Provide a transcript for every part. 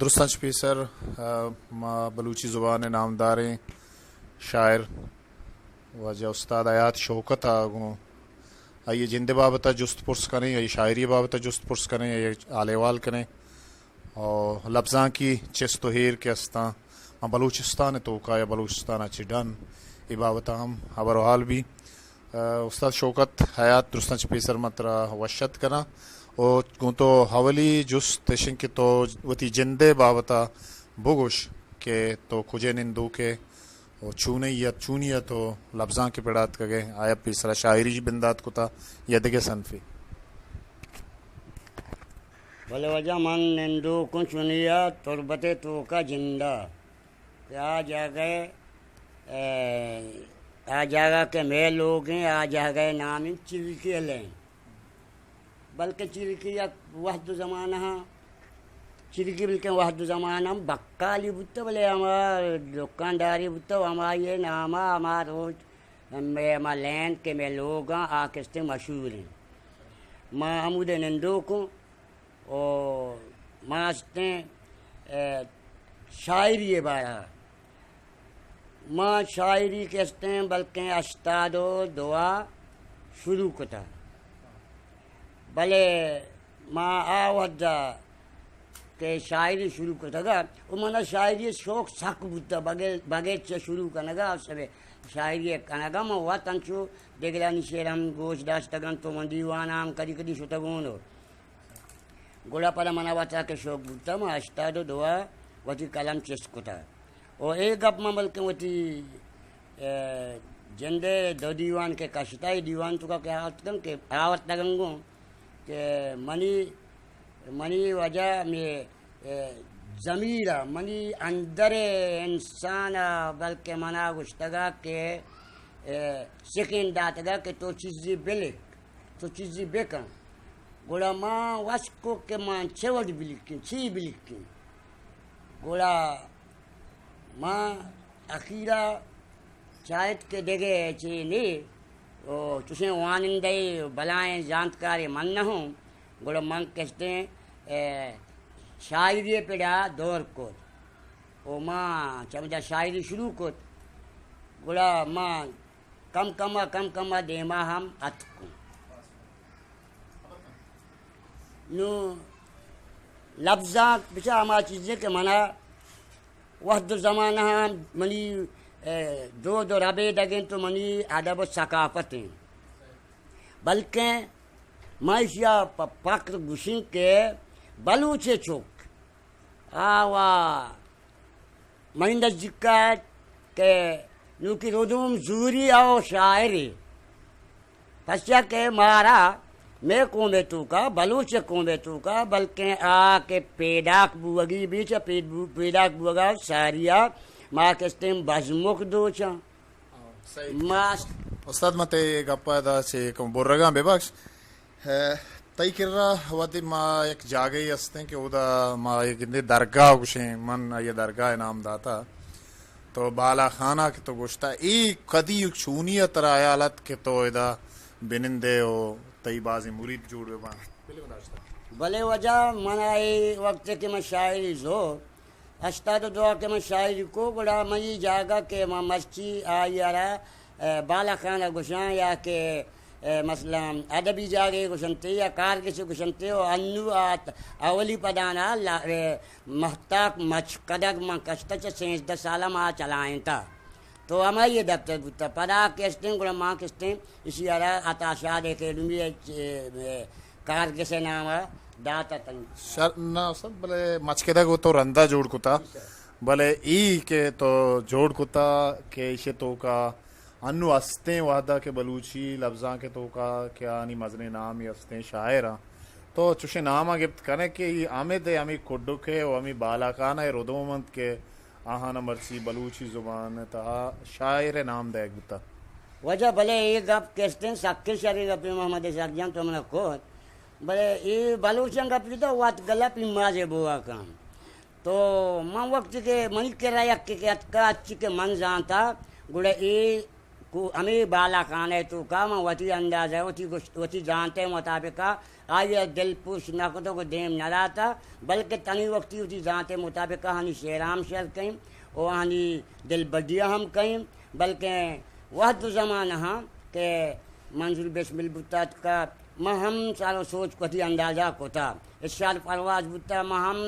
درستاں چہ پیسر، آ، ما بلوچی زبان ءِ نامداریں شاعر واجہ استاد حیات شوکت ءَ گوں آئی ءِ جند ءِ بابت ءَ جست پرس کنیں، آئی ءِ شاعری ءِ بابت ءَ جست پرس کنیں، آئی ءِ حال احوال کنیں۔ اور لبزانکی چست و ایر کہ استاں، ما بلوچستان ءِ توکا یا بلوچستان ءَ چہ ڈن اے بابت ءَ ہم ہبر و حال بی۔ آ، استاد شوکت حیات، درستاں چہ پیسر من ترا وش اتک کناں۔ او گوں تو اولی جست اش انت کہ تو وتی جند ءِ بابت ءَ بگوش کہ تو کجے نندوک ئے؟ و چونئی ات، چونی ات و لبزانک ءِ پڑ ءَ اتکگ ئے، آیا پیسرا شاعری بندات کتا یا دگہ صنفے؟ بلے واجہ من نندوکوں چونی ءَ تربت ءِ توکا جند ءَ کہ آ جاگہ ءَ، اے، آ جاگہ کہ مئے لوگ ایں، آ جاگہ ءِ نام انت چلکی ہلیں۔ بلکہ چلکی یک وہد و زمانہ ءَ، چلکی بلکہ وہد و زمانہ ءَ ہم بکالی بوتہ، بلے ہما دکانداری بوتہ و ہمائی ءِ نام ءَ ہما روچ مئے ہما لین کہ مئے لوگاں آ کستیں مشہور انت۔ ما ہمودے نندوکوں و ما استیں، اے، شاعری ءِ بارہ ءَ۔ ما شاعری کہ استیں بلکیں ہشتاد و دو ءَ شروع کتا، بلے ما آ وھد ءَ کہ شاعری شروع کتگ ءَ، و من ءَ شاعری ءِ شوق سک بوتگ، بغیر، بغیر چہ شروع کنگ ءَ، شاعری ءِ کنگ ءَ من وت انچو دگرانی شعر ہم گوش داشتگ انت و من دیوان ءَ ہم کدی کدی شتگ اوں۔ گڑا پدا من ءَ وت ءَ کہ شوق بوتگ، من ہشتاد و دو ءَ وتی قلم چست کتگ۔ و اے گپ من بلکیں وتی، اے، جند ءِ دو دیوان کہ کشتہ، اے دیوان توکا کہ آورتگاں کہ آورتگاں گوں کہ منی، منی واجہ ہمے، اے، ضمیر ءَ، منی اندر ءِ انسان ءَ بلکیں من ءَ گوشتگ ءَ کہ، اے، سکین داتگ ءَ کہ تو چیزے بلکھ، تو چیزے بکن۔ گڑا من وش کو کہ من چے وڑ بلکیں، چی بلکیں۔ گڑا من اخیرا چاہت کہ دگہ چی نی، او چوشیں وانندہ بلائیں زانتکارے من نہ ہوں، گڑا من کستیں، اے، شاعری پڑا دور کت۔ او من چمدا شاعری شروع کت، گڑا من کم کم ءَ، کم کم ءَ دیما ہم اتکوں۔ نوں لبزانک بچار ہما چیزے کہ منا وہد و زمانہ ہم منی، اے، دود و ربیدگ انت و منی ادب و ثقافت انت۔ بلکیں ما ایشی ءَ پہ فخر گوشیں کہ بلوچ چک آ وا منی نزیک ءَ کہ نوکی ردوم زوری او شاعری، پرچا کہ مارا مئے قوم ءِ توکا، بلوچ قوم ءِ توکا، بلکیں آ کہ پیداک بوگی بی چہ پید بو-، پیداک بوگا ساری ءَ ما کستیں بزمک دوچاں۔ سعید۔ ماست۔ استاد، من تئی گپ ءَ ادا چہ کم برگاں ببخش۔ اے، تئی کرا وھدے ما یک جاگہے ہستیں کہ اودا ما یک گندے درگاہ گوشیں، من آئی ءَ درگاہ ءِ نام داتا۔ تو بالاخانہ کہ تو گوشتا، اے کدی چونی ءَ ترا حیال ات کہ تو ادا بنندے و تئی بازیں مرید جوڑ بباں؟ بلے واجہ، من ءَ اے وقت کہ من شاعری زو، ہشتاد و دو ءَ کہ من شاعری کو، گڑا من اے جاگہ کہ من مرچی آئی ءَ را، اے، بالاخانہ گوشاں یا کہ، اے، مثلاً ادبی جاگہے گوشنتے یا کارگسے گوشنتے و انو آ اولی پدانا لا-، اے، مہتاک مچکدگ من کشتہ، چہ سینزدہ سال ءَ ما چلائینتا۔ تو ہمائی دپتر بوتا۔ پدا کستیں، گڑا ما کستیں، اسی ارا عطا شاد اکیڈمی ءَ، اے، اے، کارگس ءِ نام ءَ دات اتنت۔ شر-، نہ استاد، بلے مچکدگ و تو رندا جوڑ کتا، بلے ای کہ تو جوڑ کتا کہ ایشی توکا انو استیں وہدا کہ بلوچی لبزانک ءِ توکا کہ آنی مزنیں نامی استیں شاعراں، تو چوشیں نام ءَ گپت کنے کہ ای ہمے دے ہمے کڈک ءِ و ہمے بالاخانہ ءِ ردوم انت کہ آہانا مرچی بلوچی زبان ءِ تہا شاعر ءِ نام دئیگ بوتا۔ واجہ، بلے اے گپ کستیں سکیں شریں گپے محمد اسحاق جان تو منا کت، بلے اے بلوچاں گپ جتا وت گلا پیمازے بوا کن۔ تو من وقتی کہ منی کرا یکے کہ اتکا، ہرچی کہ من زانتا، گڑا اے کو ہمے بالاخانہ ءِ توکا من وتی اندازہ، وتی گوشت، وتی زانت ءِ مطابقا آئی ءَ دلپروش نہ کتگ و دیم نہ داتگ، بلکہ تنی وقتی وتی زانت ءِ مطابقا آہانی شعراں ہم شر کئیں و آہانی دلبڈیاں ہم کئیں، بلکہ وہد و زمانہاں کہ منظور بسمل بوتگ اتکگ، من ہم سر و سوچ وتی اندازہ کتگ۔ ارشاد پرواز بوتگ، من ہم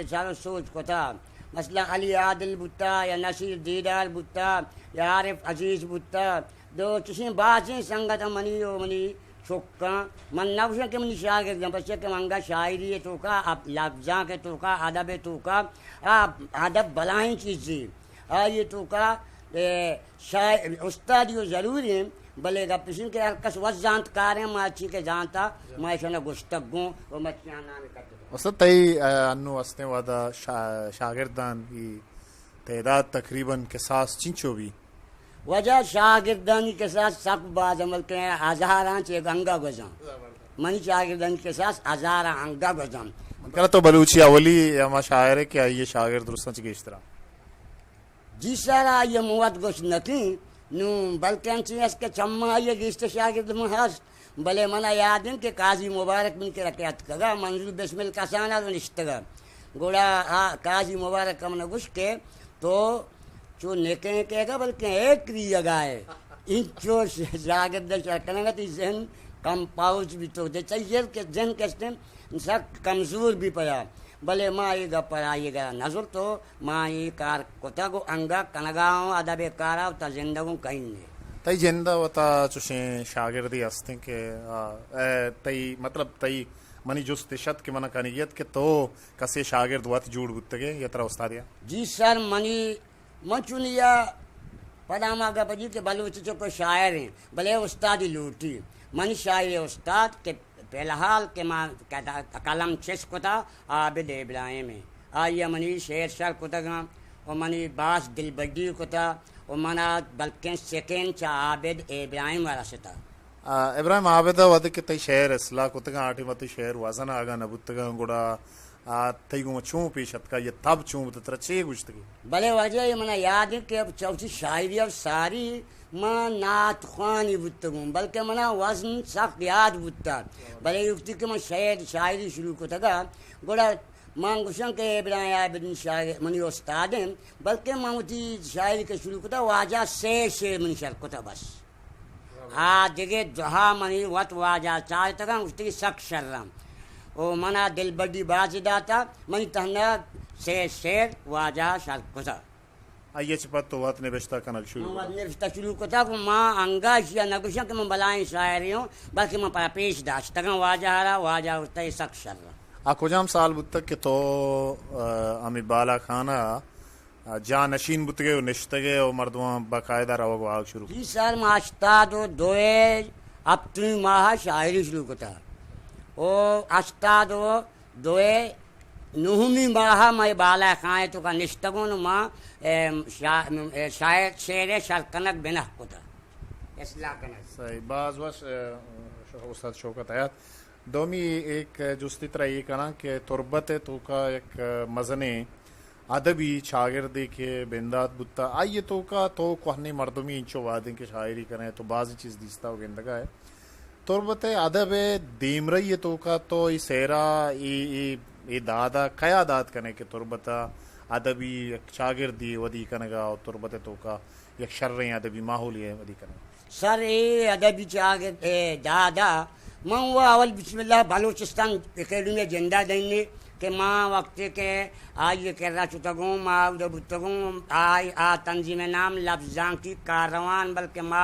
سر و سوچ کتگ۔ مثلاً علی عادل بوتگ یا نصیر دیدار بوتگ یا عارف عزیز بوتگ، دو چشیں بازیں سنگت منی و منی چکاں، من نہ گوشاں کہ منی شاگرد اَنت، پرچا کہ من انگا شاعری ءِ توکا، اب-، لبزانک ءِ توکا، ادب ءِ توکا، آ ادب بلاہیں چیزے۔ آئی ءِ توکا، اے، شاعر، استادی و ضروری اِنت، بلے گپ اِش اِنت کہ ہر کس وت زانتکار اِنت، ما چی کہ زانتا، ما ایشاں گوشتگ گوں و ما چیاں نام کتگ۔ استاد، تئی، اے، انو استیں وہدا شا-، شاگردانی تعداد تقریباً کساس چنچو بی؟ واجہ، شاگردانی کساس سک باز اَنت، بلکہ ہزاراں چہ انگا گوزاں۔ منی شاگردانی کساس ہزاراں انگا گوزاں۔ من کرا تو بلوچی اولی ہما شاعر ئے کہ آئی ءِ شاگرد درستاں چہ گیشتر اَنت۔ جی سر، آئی ءَ من وت گوشت نہ کن، نوں بلکیں انچیں است کہ چماں آئی ءَ گیشتر شاگرد من ہست، بلے منا یاد اِنت کہ قاضی مبارک منی کرا کہ اتکگ ءَ، منظور بسمل کسان ءَ نشتگ ءَ۔ گڑا آ قاضی مبارک ءَ منا گوشت کہ تو چو نکیں کئیگ ءَ بلکیں ایک ریگ ءَ ئے۔ انچو شاگرد ءِ شر کنگ ءَ تئی ذہن کمپاؤز بیتگ۔ دے چہ ایر کہ ذہن کہ است اِنت سک کمزور بی پدا۔ بلے ما اے گپ ءَ آئی ءَ گڑا نہ زرت و ما اے کار کتگ و انگہ کنگا اوں، ادب ءِ کارا و تا زندگ اوں کئین نے۔ تئی جند ءَ وتا چوشیں شاگردے ہستیں کہ، آ، اے، تئی، مطلب، تئی منی جست اِش اَت کہ منا کنگی اَت کہ تو کسے شاگرد وت جوڑ بوتگ ئے یا ترا استادے اَت؟ جی سر، منی من چونیا پدا ہما گپ ءَ جی کہ بلوچ چکو شاعر ایں، بلے استادی لوٹی۔ منی شاعری استاد کہ فی الحال کہ ما قلم چست کتا، عابد ابراہیم ایں۔ آئی ءَ منی شعر شر کتگاں و منی باز دلبڈی کتا و منا بلکیں سکین چہ عابد ابراہیم ءَ رستا۔ آ، ابراہیم عابد ءَ وھدے کہ تئی شعر اصلاح کتگاں، آ ٹیم ءَ تئی شعر وزن ءَ اگاں نہ بوتگاں، گڑا، آ، تئی گوما چون پیش اتکا، یا تب چون بوت، ترا چے گوشتگی؟ بلے واجہ، اے منا یاد اِنت کہ چہ وتی شاعری ءَ ساری من نعت خوانی بوتگوں، بلکہ منا وزن سک یاد بوتگ۔ بلے وقتی کہ من شعر، شاعری شروع کتگا، گڑا من گوشاں کہ ابراہیم عابد شاعر منی استاد اِنت، بلکہ من وتی شاعری کہ شروع کتا، واجہ سے شعر منی شر کتا بس۔ آ دگہ دہا منی وت واجہ چارتگاں، گوشتگی سک شراں۔ او منا دلبڈی بازی داتا، منی تہنا سے شعر واجہ شر کتا۔ آئی ءَ چہ پد تو وت نبشتہ کنگ شروع من وت کتا؟ نبشتہ شروع کتا، گوں ما انگا اشیا نگوشاں کہ من بلائیں شاعرے اوں، بلکہ من پدا پیش داشتگاں واجہ ءَ را، واجہ گوشتا اے سک شراں۔ آ کجام سال بوتگ کہ تو، آ، ہمے بالاخانہ جاہ نشین بوتگے و نشتگے و مردماں باقاعدہ روگ و آگ شروع کت؟ جی سر، ما ہشتاد و دو ءِ ہپتمی ماہ ءَ شاعری شروع کتا و ہشتاد و دو ءِ نہمی ماہ ءَ ما اے بالاخانہ ءِ توکا نشتگوں و ما، اے، شا-، اے، شاعر، شعر ءِ شر کنگ بنہ کتا، اصلاح کنگ۔ صحیح، باز وش، اے، استاد شوکت حیات۔ دومی یک جستے ترا اے کناں کہ تربت ءِ توکا یک مزنیں ادبی چاگردے کہ بندات بوتا، آئی ءِ توکا تو کوہنیں مردمے انچو وہدے کہ شاعری کنئے، تو بازیں چیز دیستا و گندگا ئے۔ تربت ءِ ادب ءِ دیمرئی ءِ توکا تو اے سہرا، اے، اے، اے دادا کیا داد کنئے کہ تربت ءَ ادبی یک چاگردے ودی کنگا و تربت ءِ توکا یک شریں ادبی ماحولے ودی کنگا؟ سر، اے ادبی چاگرد، اے دادا، من و اول بسم اللہ بلوچستان اکیڈمی ءَ جندا دئینے کہ ما وقتے کہ آئی ءِ کرا شتگوں، ما اودا بوتگوں، آئی، آ تنظیم ءِ نام لبزانکی کاروان، بلکہ ما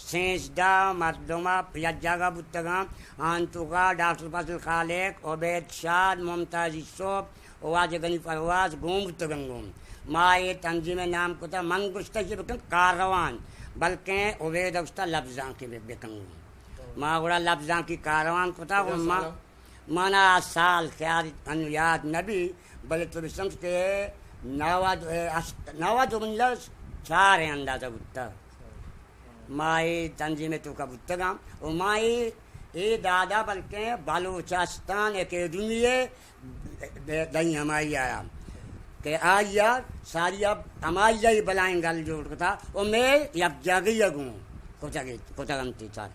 سینزدہ مردم ءَ یک جاگہ بوتگاں، آں توکا ڈاکٹر فضل خالق، عبید شاد، ممتاز یوسف، و واجہ غنی پرواز گون بوتگن گوں۔ ما اے تنظیم ءِ نام کتا، من گوشتہ چہ بکن کاروان، بلکیں عبید ءَ گوشتہ لبزانکی بہ-، بکن گوں۔ ما گڑا لبزانکی کاروان کتا، کجا ما، سالا؟ منا سال خیال انو یاد نبی، بلے تو بسمجھ کہ نود، اے، ہشت، نود و چار ءِ اندازہ بوتا۔ ما اے تنظیم ءِ توکا بوتگاں و ما اے، اے دادا بلکیں بلوچستان اکیڈمی ءِ دئی ہمائی آیا کہ آئی ءَ ساری ءَ ہمائی ءَ بلائیں گل جوڑ کتا و مئے یک جاگہی ءَ گوں۔ کتگ، کتگ انت تئی تھا۔